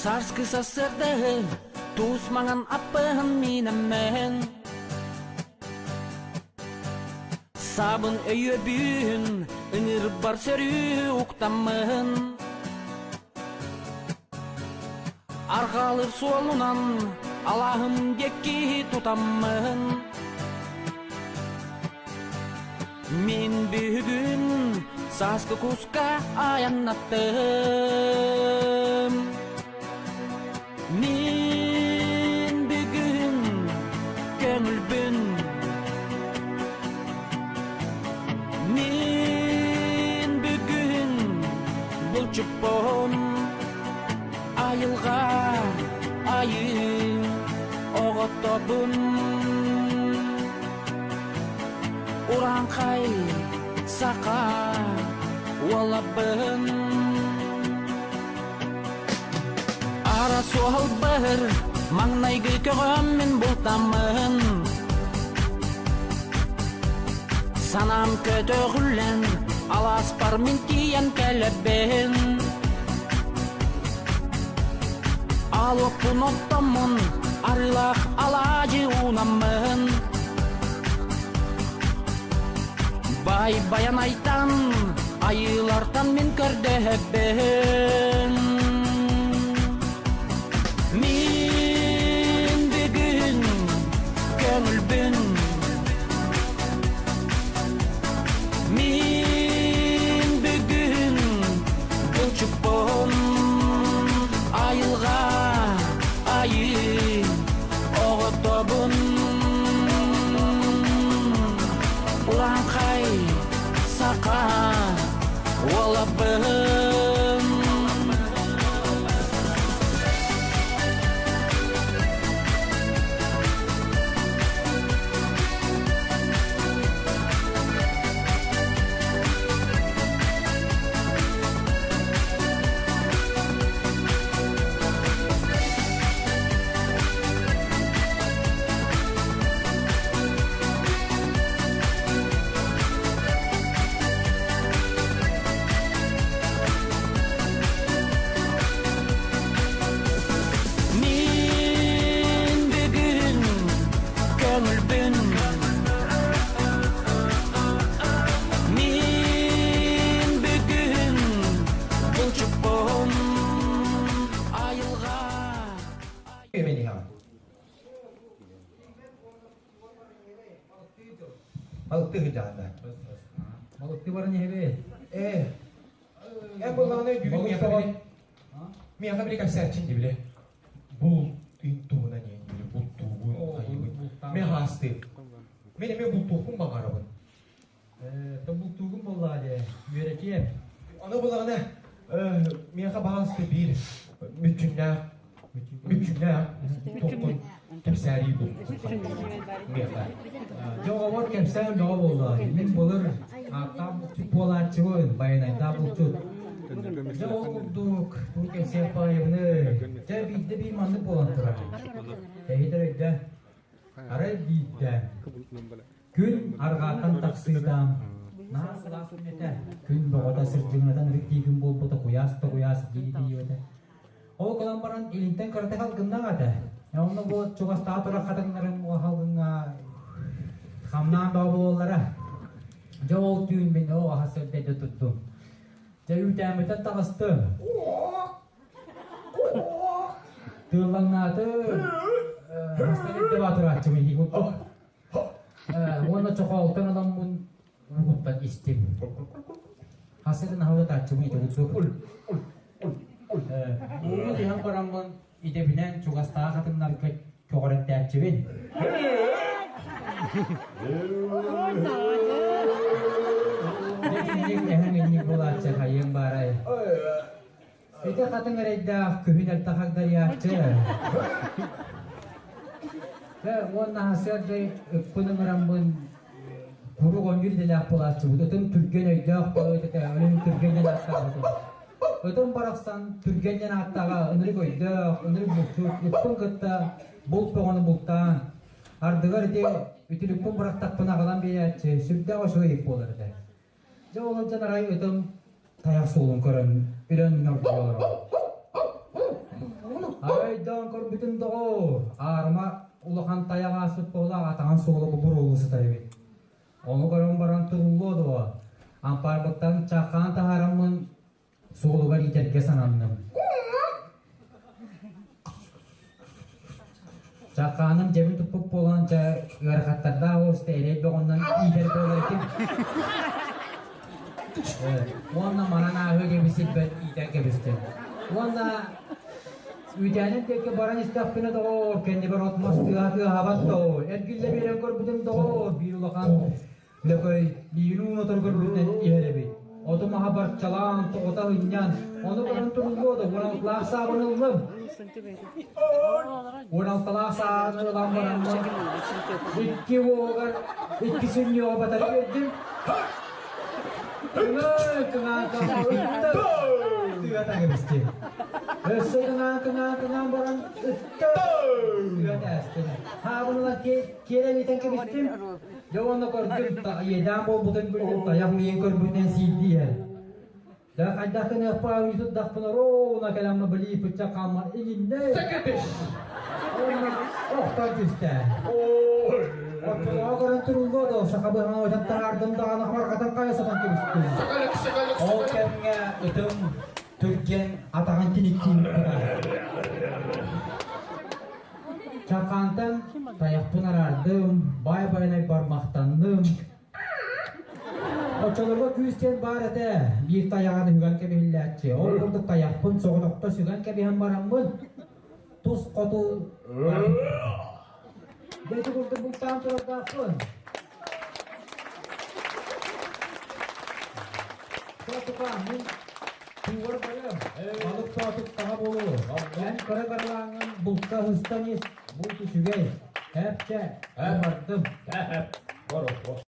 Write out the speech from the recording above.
Сарскы сарсыардаһы туус маҥан аппыһын миинэммэһин Саабын өйүөбүүн ыҥырбар сөрүү уктаммыһын Арҕаалыр суолунан алааһым диэки тутаммын Мин бүгүн сааскы куска айаннаттым Мин бүгүн көҥүлбүн Мин бүгүн булчуппун Айылҕа айыы оҕотобун Урааҥхай саха уолабын Ара суолбар маҥнайгы көҕөм мин бултаммын Санаам көтөҕүллэн алааспар мин тиийэн кэлэбин Алоппун оттоммун арыылаах алаадьы уунаммын Бай Байанайтан айыылартан мин көрдөһөбүн Мин бүгүн көҥүлбүн Мин бүгүн булчуппун айылҕа айыы оҕотобун Урааҥхай саха уолабын Мин бүгүн көҥүлбүн Мин бүгүн булчуппун айылҕа Балыктыы сылдьаҕын Балыктыы баран иһэбит. Ээ, эн буоллаҕына өйдүүгүн миэхэ били миэхэ били кэпсээччин дии били бултун туһунан диэн били бултуубун айыбын мен хаастыым мен эмиэ бултуохпун баҕарабын Ээ, бултуугун буоллаҕа дии, үөрэтиэм. Аны булаҕына миэхэ баҕаста биир мүччүннээх мүччүннээх туохпун кэпсээрии бу миэхэ. Дьэ оҕобор кэпсээн бөҕө буолла. Мин былыр ааттаах булчут буолааччыбын, байанайдаах булчут. Дьэ ол курдук тугу кэпсиэх баҕайыбыный? Дьэ биирдэ биир маннык буолан турар. Эһитэр өйдөө. Арай биирдэ Күн арҕааттан тахсыыта наһаа сылаас күн этэ. Күн бөҕөтө сырдьыгынатан ытык тиигин буолбута куйаас да куйаас дии диэбитэ. Ол гынан баран илинтэн кыратык алгыннаах этэ. Онно бу чугастаах турар хатыҥнарын халгыҥҥа хамнаан бөҕө буолаллара. Дьэ ол түүн мин оо аһа сырдайда турдум. Дьэ үүтээммиттэн таҕыстым. Тыыллаҥнааты Хастан баатырааччыбын иһии Уонна чохоолтон ыламмын уугуттан истим. Хасытын аһылытааччыбын ити курдук. Ууну түһэн бараммын идэбинэн чугастаах атыннарга көҕүрэттээччибин. Итинник эһэҥ инник буолааччы хайыаҥ баарай. Ити хатыҥ эрэйдээх күһүн элбэх хагдарыйааччы. Дьэ уонна сарсыарда ыппын ыҥыраммын куруук оонньуур идэлээх буолааччыбыт. Ытым түргэн өйдөөх этэ, өлүн түргэн диэн ааттаабытым. Ытым барахсан түргэн диэн ааттааҕа ынырык өйдөөх, ынырык булчут. Ыппын кытта булт бөҕөнү бултаан, ардыгар ити үтүлүкпүн бырахтахпына аҕалан биэрээччи, сүрдээх үчүгэй ыт буолар этэ. Дьэ ол сылдьан арай ытым тайах суолун көрөн үрэн ньоргуйа олорор. Арайдаан көрбүтүм доҕоор, аарыма улахан тайах ааспыт буолаах атаҕын суола буруолуу сытар эбит. Ону көрөн баран туруллуо дуо, ампаарбыттан чаххаан таһаараммын суолугар иитэргэ сананным. Чаххааным дьэбин туппут буолан дьэ ыарахаттардаах уоста эрэй бөҕөннөн иитэр буолар этим. Уонна манан ааһыы кэбисирбэт иитэн кэбистим. Уонна үүтээним диэки баран истэхпинэ доҕоор, кэннибэр от-мас тыаһа тыаһаабат доо, эргиллэ биэрэн көрбүтүм доҕоор, биир улахан лөкөй биирин уунатар көрбүтүнэн иһэр эбит. Оту-маһа барчалаан, тоҕута ынньан, ону көрөн туруллуо да, 16-лаах саабын ыллым. 16-лаах сааны ылан бараммын, икки уоһугар икки сүнньүөҕэ батары биэрдим. Кыҥаан, кыҥаан, кыҥаан, ытта! Сыа таҥыбыстым. Өссө кыҥаан, кыҥаан, кыҥаан баран ытта! Сыа тээстим. Хаабын ылан киэр элитэн кэбистим. Дьэ уонна көрдүм, иэдээн буолбутун билдим, тайах миигин көрбүтүнэн сиирдии иһэр. Дьэ хайдах гыныахпаа ыйытырдахпына ровно кэлэммэ билии пычча хаамма илиннэ. Сэкэтиш! Уонна охтон түстэ. Оччолоҕо көрөн туруллуо дуо, саха быһаҕын отон таһаардым даҕаны хабарҕатан хайа сотон кэбистим. Сакалык, сакалык, Ол сакалык. кэмҥэ ытым түргэн атаҕын тиниктиин Чархаантан тайахпын араардым, баай-байанай бармахтанным. Оччолорго күүс диэн баар этэ, биир тайаҕын үгэн кэбиһиллээччи. Ол курдук тайахпын соҕотохто сүгэн кэбиһэн бараммын, тус хоту Дьэ ити курдук бултаан турардаахпын. Тукаам, мин туугар барыам, балык тоотуктаҕа буолуо. Эн кыра барылааҥҥын булка ыһыстан ис, булт үчүгэй. Эп чэ, бардым. Бороһуо.